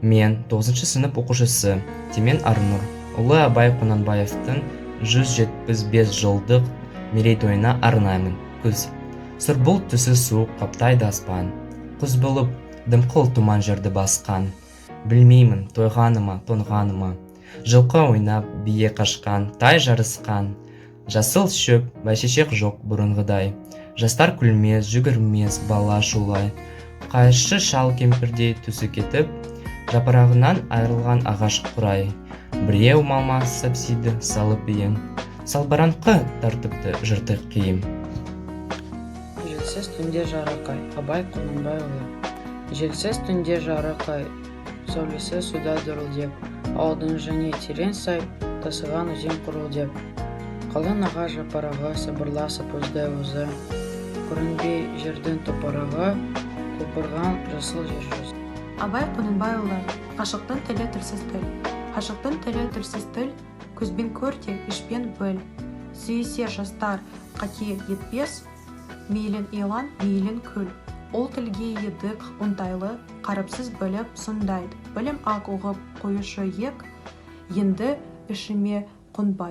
Мен, 9 сынып оқушысы Темен Арнұр, ұлы Абай Құнанбаевтың 175 жылдық мерейтойына арнаймын. Күз. Сұр бұлт түсі суық қаптайды аспан. Күз болып, дымқыл тұман жерді басқан. Білмеймін, тойғаны ма, тоңғаны ма. Жылқы ойнап, бие қашқан, тай жарысқан. Жасыл шөп, бәйшешек жоқ бұрынғыдай. Жастар күлмес, жүгірмес, бала шулай. Қайыршы шал кемпірдей түсі кетіп, жапырағынан айырылған ағаш қурай. Біреу малма сапсиды салып иін. Салбыраңқы тартыпты жыртық киім. Желсіз түнде жарық ай. Абай Құнанбайұлы. Желсіз түнде жарық ай, сәулесі суда дірілдеп, ауылдың ішіне терең сай, тасыған өзен гүрілдеп. Қалың ағаш жапырағы сыбырласып өзді-өзі, көрінбей жердің топырағы, құлпырған жасыл жер жүзі. Абай Құнанбайұлы. Ғашықтың тілі – тілсіз тіл. Ғашықтың тілі – тілсіз тіл, көзбен көр де, ішпен біл. Сүйісер жастар қате етпес, мейлің илан, мейлің күл. Ол тілге едік оңтайлы, қаріпсіз біліп сондайды. Білем-ақ, ұғып қоюшы ек, енді ішіме қонбай.